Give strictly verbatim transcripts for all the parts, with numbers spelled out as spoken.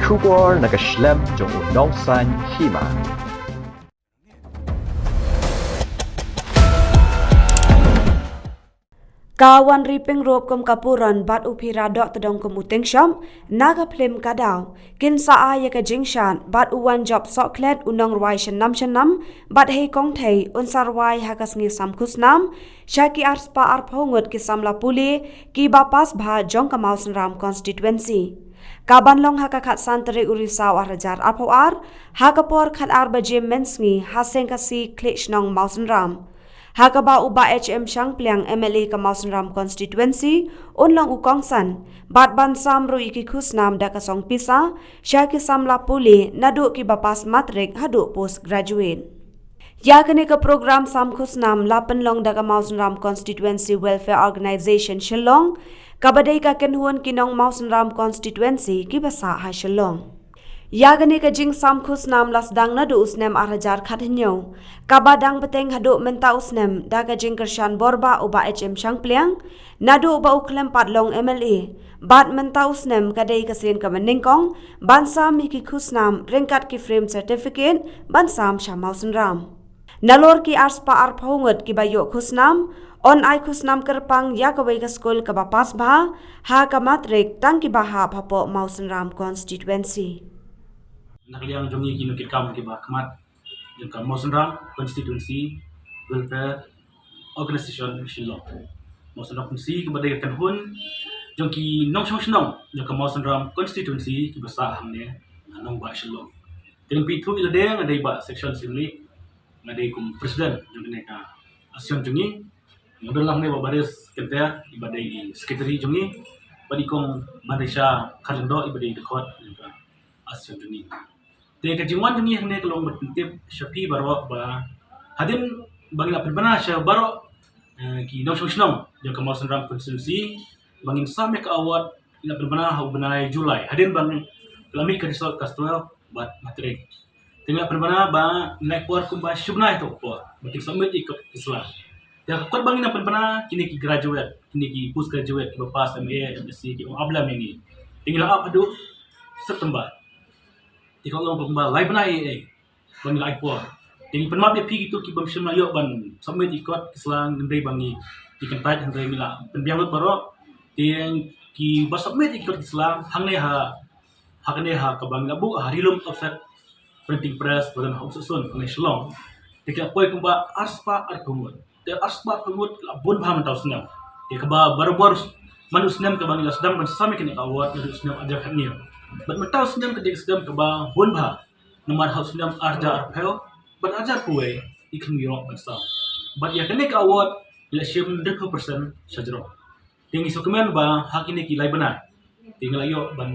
Khubor na ka shlem jong u nongsan hima. Ka Wanriping Rup kum ka Puron bad u Phira Dohtdong kum u Tengshop na ka phlim Ka Daw kin sa ai ïa ka jingshad bad u Wanjop Sohkhlet u nongrwai shnam shnam bad Hei Kongthei un sa rwai ha ka sngi sam khusnam sha ki arspah arphew ngut ki samla pule kiba pass bha jong ka Mawsynram constituency. Ka ban long ha ka khatsan tarik u Risaw arhajar arphew ar ha ka por khatar baje mynsngi ha Seng Khasi Khliehshnong Mawsynram. Ha kaba u Bah H M Shangpliang M L A ka Mawsynram constituency un long u kongsan bad ban sam ruh ïa ki khusnam da ka song pisa sha ki samla pule naduh kiba pass matric haduh post graduate. Ïa kane ka program sam khusnam la pynlong da ka Mawsynram Constituency Welfare Organisation Shillong, kaba dei ka kynhun ki nong Mawsynram constituency kiba sah ha Shillong. Ïa kane ka jingsam khusnam la sdang naduh u snem arhajar khathynñiew, kaba dang bteng haduh mynta u snem da ka jingkyrshan borbah u Bah H M Shangpliang naduh ba u khlem pat long M L A bad mynta u snem ka dei ka sien kaba nyngkong ban sam ïa ki khusnam ryngkat ki frame certificate ban sam sha Mawsynram. Nalor ki arspah arphew ngut kiba ïoh khusnam, yn ai khusnam kyrpang ïa kawei ka skul kaba pass bha ha ka matric tang kiba hap hapoh Mawsynram constituency. Na ka liang jong ngi ki nongkitkam kiba khmat jong ka Mawsynram Constituency Welfare Organisation Shillong. Mawsynram Constituency kaba dei ka kynhun jong ki nongshong shnong jong ka Mawsynram Constituency kiba sah hangne na nongbah Shillong. Te ngan pynthut ïa lade, nga dei Bah Section Syiemlieh, nga dei kum president jong kane ka association jong ngi. Nga don lang ne Bah Baris Kynter iba dei i secretary jong ngi, bad i kong Manisha Kharlyngdoh iba dei i dkhot jong ka association jong ngi. Te ka jingwan jong ngi hangne ka long ban pyntip sha phi baroh ba hadien ba ngi la pynbna sha baroh, eh, ki nongshong shnong jong ka Mawsynram constituency ba ngin sam ïa ka award, ngi la pynbna ha u bnai July hadien ba ngi la mih ka result class twelve bad matric. Te ngi la pynbna ba ngi la ai por kumba shi bnai ha ka por ba kin submit ïa ki kot ki sla. Te ha ka kot ba ngi la pynbna, kine ki graduate, kine ki post graduate kiba pass M A, M S C ki ong ap lem ïa ngi. Te ngi la ap haduh September. Te ka long kumba lai bnai ei ei ba ngi la ai por. Te ngi pynmap ïa phi kito ki bym shym la ïoh ban submit ïa ki kot ki sla, hynrei ba ngi, ngi kyntait, hynrei ngi la pynbiang lut baroh. Te kiba submit ïa ki kot ki sla hangne ha, ha kane ha kaba ngi la buh ha Rilum Offset Printing Press ba don ha Umsohsun hangne Shillong, te ki la poi kumba arspah arphew ngut. Te arspah arphew ngut ki la bun bha mynta u snem. Te kaba barabor man u snem kaba ngi la sdang ban sam ïa kane ka award, naduh u snem arhajar khathynñiew. Bad mynta u snem ka dei ka snem kaba bun bha, namar ha u snem arhajar arphew bad arhajar arphew wei ki khlem ïoh ban sam. Bad ïa kane ka award ngi la shim hynriewphew percent shajrong. Te ngi sngewkmen ba ha kine ki lai bnai te ngi la ïoh ban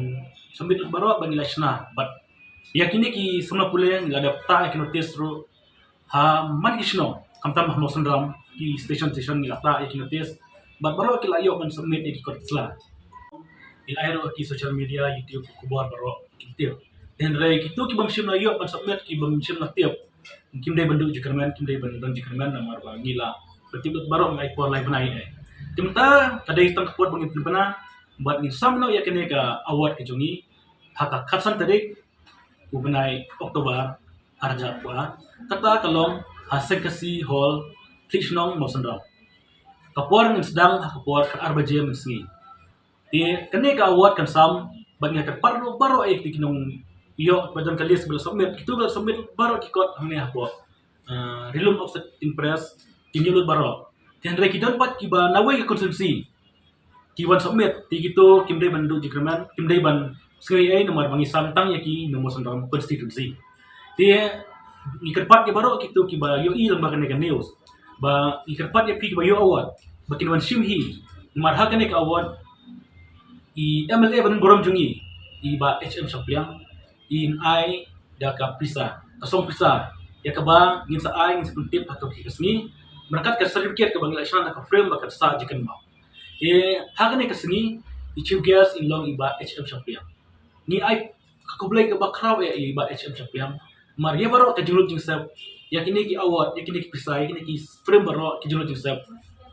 submit lut baroh, ba ngi la shna. Bad ïa kine ki samla pule ngi la dep tah ïa ki notice ruh ha man ki shnong, khamtam ha Mawsynram, ki station station ngi la tah ïa ki notice. Bad baroh ki la ïoh ban submit ïa ki kot ki sla. Ngi la ai ruh ha ki social media, YouTube, khubor, baroh ki tip. Hynrei kito ki bym shym la ïoh ban submit, ki bym shym la tip, kim dei ban duh jingkyrmen, kim dei ban don jingkyrmen, namar ba ngi la pyntip lut baroh, ngi ai por lai bnai ei ei. Te mynta ka dei tang ka por ba ngin pynbna bad ngin sam noh ïa kane ka award ka jong ngi ha ka khatsan tarik u bnai October arhajar arphew ar. Kata ka long ha Seng Khasi Hall, Khliehshnong, Mawsynram. Ka por ngin sdang ha ka por khatar baje mynsngi. Te kane ka award kan sam bad ngi kyrpad ruh baroh ïa kito ki nongïoh ba don ka list ba la submit, kito ba la submit baroh ki kot hangne hapoh, eh, Rilum Offset Printing Press, kin ïoh lut baroh. Te hynrei ki don pat kiba nawei ka constituency ki wan submit, te kito kim dei ban duh jingkyrmen, kim dei ban sngew ei ei, namar ba ngi sam tang ïa ki na Mawsynram constituency. Te ngi kyrpad ïa baroh kito kiba ïohi lyngba kane ka news, ba ngi kyrpad ïa phi kiba ïoh award ba kin wan shim hi, namar ha kane ka award i M L A ba don burom jong ngi, i Bah H M Shangpliang, in ai da ka pisa, ka song pisa, ïa kaba ngin sa ai, ngin sa pyntip ha kawei ka sngi, ryngkat ka certificate kaba ngi la shna da ka frame ba kan sah jingkynmaw. Te ha kane ka sngi i chief guest in long i Bah H M Shangpliang. Ngi ai ka khublei kaba khraw ïa i Bah H M Shangpliang namar ïa baroh ka jinglut jingsep, ïa kine ki award, ïa kine ki pisa, ïa kine ki frame, baroh ki jinglut jingsep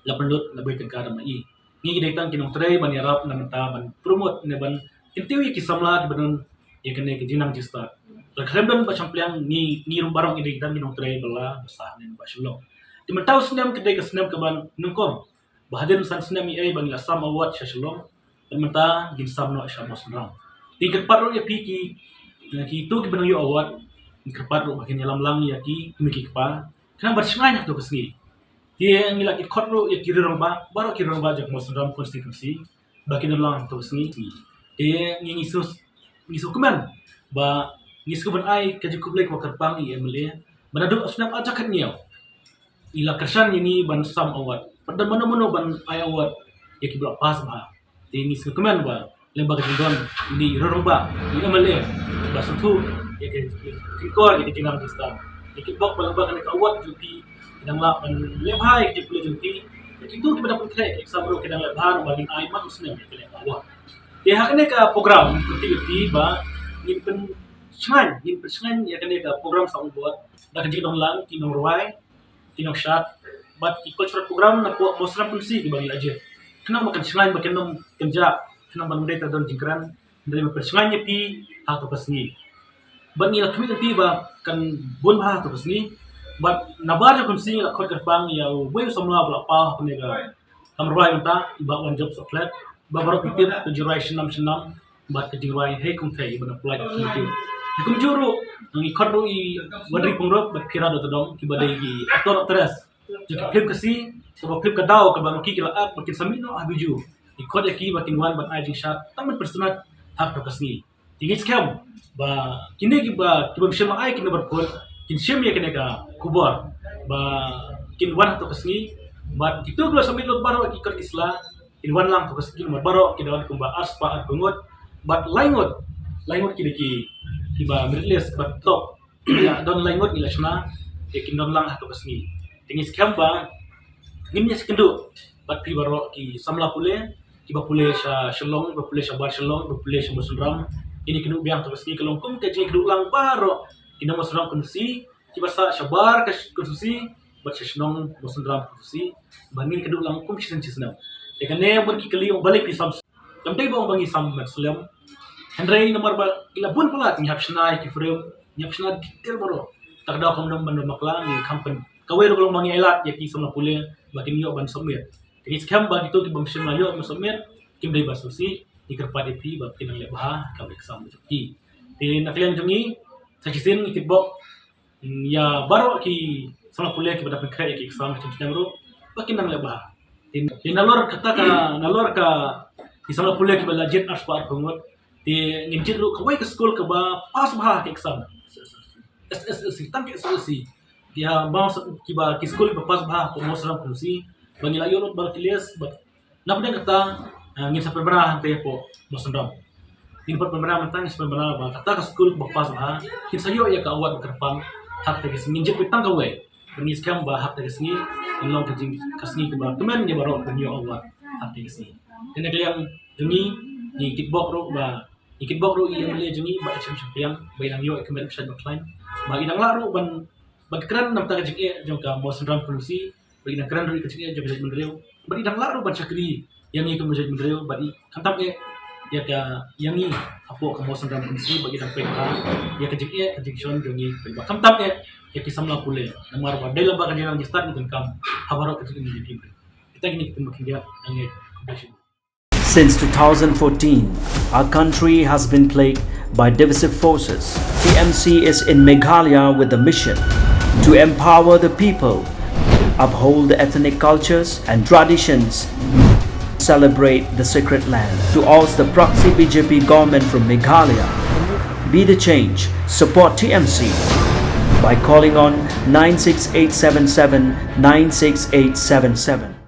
la pynlut, la beit tyngka da ma i. Ngi ki dei tang ki nongtrei ban ïarap na mynta ban promote ne ban kyntiew ïa ki samla kiba don ïa kane ka jingnang jingstad. Lada khlem don ba sham pliang ngi, ngi ruh baroh ngi dei tang ki nongtrei ba la ba sah ne ba shlong. Te mynta u snem ka dei ka snem kaba nyngkong. Ba hadien san snem ïa ba ngi la sam award sha Shillong. Te mynta ngin sam noh sha Mawsynram. Te ngi kyrpad ruh ïa phi ki, eh, kito kiba nang ïoh award. Ngi kyrpad ruh ba kin ïalam lang ïa ki kmie ki kpa. Khnang ban shngaiñ ha kato ka sngi. Te ngi la kit khot ruh ïa ki rangbah, baroh ki rangbah jong Mawsynram constituency. Ba kin don lang ha kato ka sngi. Te ngi, ngi shu, ngi shu kmen ba ngi shu ban ai ka jingkhublei kaba kyrpang ïa u M L A. Ba naduh u snem ar hajar khathynñiew. I la kyrshan ïa ngi ban sam award. Pat don mano mano ban ai award ïa kiba la pass bha. Te ngi sngewkmen ba lyngba ka jingdon ïa i rangbah, i M L A, ba sngewthuh ïa ka, ïa ka jingkor, ïa ka jingnang jingstad. Ïa ki bok ba lyngba kane ka award jong phi ki dang lah ban leh bha ïa ka jingpule jong phi. Ïa kito kiba dang pynkhreh ïa ka exam ruh ki dang leh bha, namar ngin ai man u snem ïa ka leh award. Te ha kane ka program ka tip ïa phi ba ngin pynshngaiñ, ngin pynshngaiñ ïa kane ka program sam award da ka jingdon lang ki nongrwai, ki nongshad bad ki cultural program na pdeng Mawsynram constituency kiba ngi la jied. Khnang ba kan shngaiñ ba kin ym kynjah, khnang ba ngim dei tang don jingkren, hynrei ba pynshngaiñ ïa phi ha kato ka sngi. Bad ngi la khmih ïa phi ba kan bun bha ha kato ka sngi. Bad nabar jong ka constituency ngi la khot kyrpang ïa uwei u samla ba la paw ha kane ka kam rwai mynta, i Bah Wanjop Sohkhlet, ba baroh phi tip ka jingrwai shnam shnam bad ka jingrwai hei kumthei ba na pynlait kumjuh. Hei kumjuh ruh ngi khot ruh i Wanri Pyngrope bad Phira Dotadong kiba dei ki actor actress jong ki phlim Khasi, kaba phlim Ka Daw kaba ma ki ki la act ba kin submit noh ha Bijou. Ngi khot ïa ki ba kin wan ban ai jingshad tang ban pynsnat ha kato ka sngi. Te ngi skhem ba kine kiba, kiba ym shym la ai kine ba khot kin shim ïa kane ka khubor ba kin wan ha kato ka sngi. Bad kito kiba submit lut baroh ki kot ki sla kin wan lang ha kato ka sngi, namar baroh ki don kumba arspah arphew ngut. Bad lai ngut, lai ngut ki dei ki, kiba merit list bad top. Ïa don lai ngut ngi la shna, te kin don lang ha kato ka sngi. Te ngi skhem ba ngin ïa sngewthuh bad phi baroh ki samla pule, kiba pule sha Shillong, ba pule shabar Shillong, ba pule sha Mawsynram. Ngin ïa kynduh biang kato ka sngi ka long kum ka jingkynduh lang baroh ki nong Mawsynram constituency, kiba sah shabar ka constituency bad sha shnong Mawsynram constituency, ba ngin kynduh lang kum shisnem shisnem. Te kane bun ki kylli ong balei phi sam. Kam dei ba ong ba ngi sam met slem. Hynrei namar ba ngi la bun palat, ngi hap shna ïa ki frame, ngi hap shna detail baroh. Te ka daw kam dei ban bakla, ngi kham pyn. Kawei ruh ka long ba ngi ailad ïa ki samla pule ba kin ïoh ban submit. Te ngi skhem ba kito kiba ym shym la ïoh ban submit kim dei ban sngewsih. Ngi kyrpad ïa phi ba kin nang leh bha ha ka exam jong ki. Te na ka liang jong ngi, sa shisien ngi kitbok ïa baroh ki samla pule kiba dang pynkhreh ïa ki exam ha snem ruh ba kin nang leh bha. Te, te nalor kata ka, nalor ka ki samla pule kiba la jied arspah arphew ngut, te ngin jied ruh kawei ka skul kaba pass bha ha ki exam. S S L C, tang ki S S L C. Ïa ba kiba ki skul kiba pass bha ha ka Mawsynram constituency ba ngi la ïoh lut baroh ki list bad na pdeng kata, ah, ngin sa pynbna hangta hapoh Mawsynram. Ngin pat pynbna mynta, ngin sa pynbna ba kata ka skul ba pass bha kin sa ïoh ïa ka award ba kyrpang ha kata ka sngi. Ngin jied tang kawei. Ngi skhem ba ha kata ka sngi kan long ka jing, ka sngi kaba kmen ïa baroh ban ïoh award ha kata ka sngi. Te na ka liang jong ngi, ngi kitbok ruh ba, ngi kitbok ruh ïa i M L A jong ngi Bah H M Syiemlieh ba i dang ïoh ïa ka met ba shait ba khlaiñ, ba i dang lah ruh ban, ban kren na bynta ka jingeh jong ka Mawsynram constituency, ba i dang kren ruh ïa ka jingeh jong ka jaitbynriew, ba i dang lah ruh ban shakri ïa ngi kum ka jaitbynriew, ba i khamtam eh ïa ka, ïa ngi hapoh ka Mawsynram constituency, ba i dang peit bha ïa ka jingeh ka jingshon jong ngi, ba khamtam eh ïa ki samla pule. Namar ba dei lyngba ka jingnang jingstad ngi donkam ha baroh ka jingim jong ki briew. Kita kine ki ktien ba khyndiat, ïa ngi. Since two thousand fourteen, our country has been plagued by divisive forces. T M C is in Meghalaya with the mission to empower the people, uphold the ethnic cultures and traditions, celebrate the sacred land. To oust the proxy B J P government from Meghalaya, be the change, support T M C by calling on nine six eight seven seven, nine six eight seven seven.